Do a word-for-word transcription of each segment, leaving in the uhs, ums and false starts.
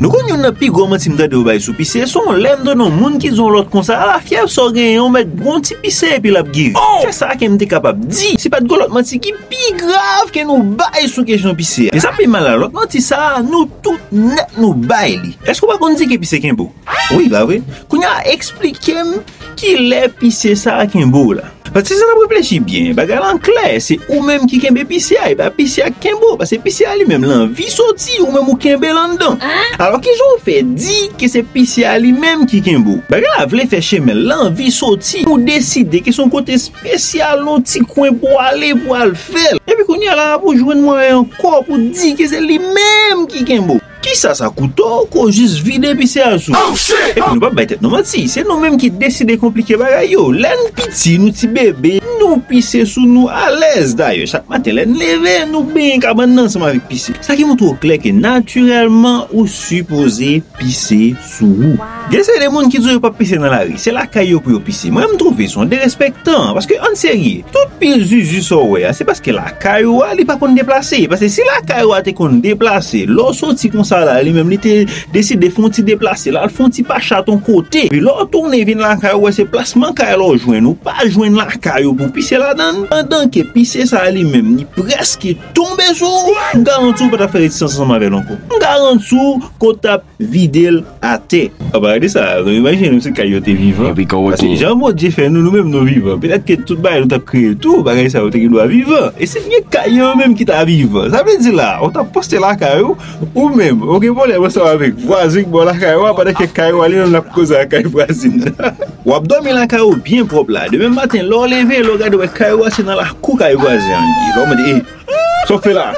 Nou konn youn nan pi gwo manti m tande yo bay sou pise, se yon lè m tande yon moun ki di yon lòt konsa, "Ala fyèv sa w genyen, w mèt bwè yon ti pise epi l ap geri." Se sa ke m te kapab di. Si pa t gen lòt manti ki pi grav ke nou bay sou kesyon pise a. E sa pi mal la, lòt manti sa a, nou tout nèt nou bay li. Èske w pa konn di ke pise kenbe w? Wi, pa vre? Kounye a, eksplike m ki lè pise sa a kenbe w la. Paske si n ap reflechi byen, bagay lan klè, se ou menm ki kenbe pise a, e pa pise a k kenbe w, paske pise a li menm, l anvi soti, ou menm ou kenbe l anndan. Alò, kijan w fè di ke se pise a li menm ki kenbe w? Bagay la vle fè chemen l, l anvi soti, ou deside ke se yon kote espesyal, yon ti kwen pou w ale, pou w al fè l. Epi kounye a la, pou jwenn mwayen ankò pou di ke se li menm ki kenbe w. Kisa sa koute w, ke w jis vide pise a sou ou? Epi nou p ap bay tèt nou manti, se nou menm ki deside konplike bagay yo. Lè n piti, nou ti bebe, nou pise sou nou alèz. Dayè, chak maten lè n leve, nou benyen kabann nan ansanm avèk pise. Sa ki montre w klè ke natirèlman ou sipoze pise sou ou. Gen seri de moun ki di w yo p ap pise nan lari, se lakay yo pou yo pise. Mwen, m twouve se yon derespektan, paske ann serye, tout pil zuzu sa w wè a, se paske lakay ou a, li pa konn deplase. Paske si lakay ou a te konn deplase, lè w soti konsa la, li menm, li te deside fè yon ti deplase, l al fè yon ti pachat yon kote. Epi lè w tounen vin lakay ou, wè se plasman kay la w jwenn, ou pa jwenn lakay ou pou pise ladan l. Pandan ke pise sa a li menm, li prèske tonbe sou ou, m garanti w pa t ap fè rezistans ansanm avè l ankò. M garanti w ke w t ap vide l atè. Anba, gade sa, nou imajine nou si kay yo te vivan. Paske jan Bondye fè nou, nou menm nou vivan. Petèt ke tout bagay nou t ap kreye tou, bagay sa yo te gen dwa vivan. E si t gen kay yo menm ki ta vivan, sa vle di la, ou t ap poste lakay ou, ou menm, ou gen pwoblèm ansanm avèk vwazen ki bò lakay ou a, pandan ke kay ou a li menm l ap koze ak kay vwazin nan. W ap dòmi lakay ou byen pwòp la. Demen maten, lè w leve, lè w gade, w wè kay ou a se nan lakou kay vwazen an li ye. Lè w mande, "E, sa w fè la?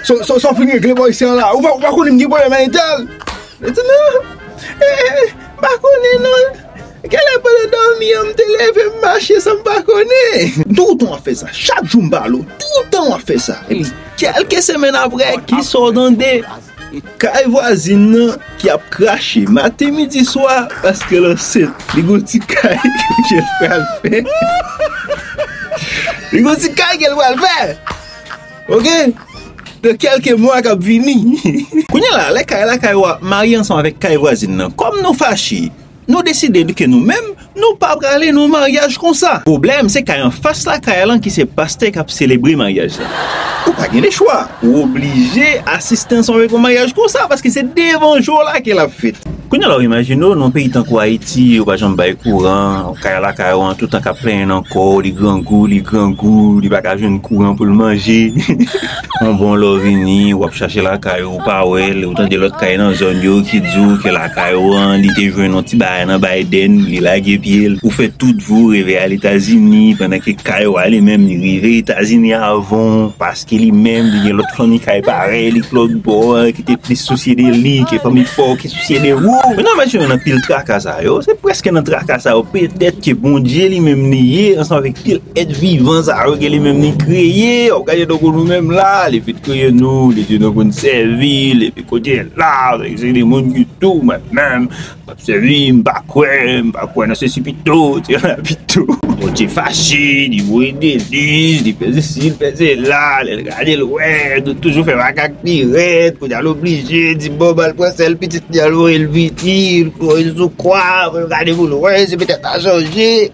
Sa, sa, sa w fin regle bò isi a la? Ou pa, ou pa konnen m gen pwoblèm ak entèl?" Li di, "Non, eh, eh, m pa konnen non. Genlè pandan dòmi an, m te leve, m mache san m pa konnen." Toutan w ap fè sa. Chak jou m pale w. Toutan w ap fè sa. Epi, kèlke semèn apre, kisa w tande? Kay vwazin nan ki ap krache maten, midi, swa, paske l ansent. Li gon ti kay ke l pral fè. Li gon ti kay ke l pral fè. Oke? Nan kèlke mwa k ap vini. Kounye a la, lè kay lakay ou a marye ansanm avèk kay vwazin nan, kòm nou fache, nou deside ke nou menm, nou pa prale nan maryaj konsa. Pwoblèm, se kay anfas lakay lan ki se pastè k ap selebre maryaj la. Ou pa gen de chwa. Ou oblije asiste ansanm avèk yon maryaj konsa, paske se devan je w la ke l ap fèt. Kounye a la, w imajine w, nan yon peyi tankou Ayiti, yo pa janm bay kouran, kay lakay ou an toutan k ap plenyen nan kò w, li grangou, li grangou, li pa ka jwenn kouran pou l manje. Yon bon lè w vini, w ap chache lakay ou, ou pa wè l, ou tande lòt kay nan zòn yo ki di w ke lakay ou an, li te jwenn yon ti bagay nan Biden, li lage pye l. Ou fè tout vi w reve al Etazini, pandan ke kay ou a li menm, li rive Etazini avan w, paske li menm, li gen lòt fanmi kay parèy li k lòt bò an, ki te plis sousye de li ke fanmi pa w ki sousye de ou. Ou nan imajine w nan pil traka sa yo, se prèske nan traka sa yo, petèt ke Bondye li menm li ye, ansanm avèk pil èt vivan sa yo ke li menm li kreye. W gade tankou nou menm la, li fin kreye nou, li di nou pou n sèvi l, epi kote l la, se de moun ki tou, mwen menm, m ap sèvi, m pa kwè, m pa kwè nan sesi pito, se la pito. Bondye fache, li voye deliz, li fè sesi, li fè sela, lè l gade l wè, nou toujou fè makak pi rèd, kounye a l oblije di, "Bon, m al pran sèl pitit li a, l voye l vini, l voye l sou kwa, pou l gade pou l wè, si petèt l a chanje."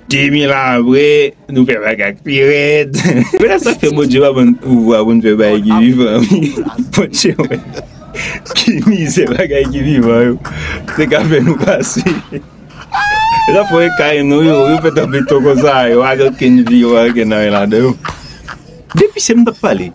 De mil an apre, nou fè bagay pi rèd. Petèt sa k fè Bondye pa ban n pouvwa pou n fè bagay ki vivan, wi. Bondye wè ki mizè bagay ki vivan yo te ka fè nou pase. E sa fè kay nou yo, yo fèt an beton konsa, yo pa gen okenn vi, yo pa gen anyen ladan yo. Depi se m t ap pale.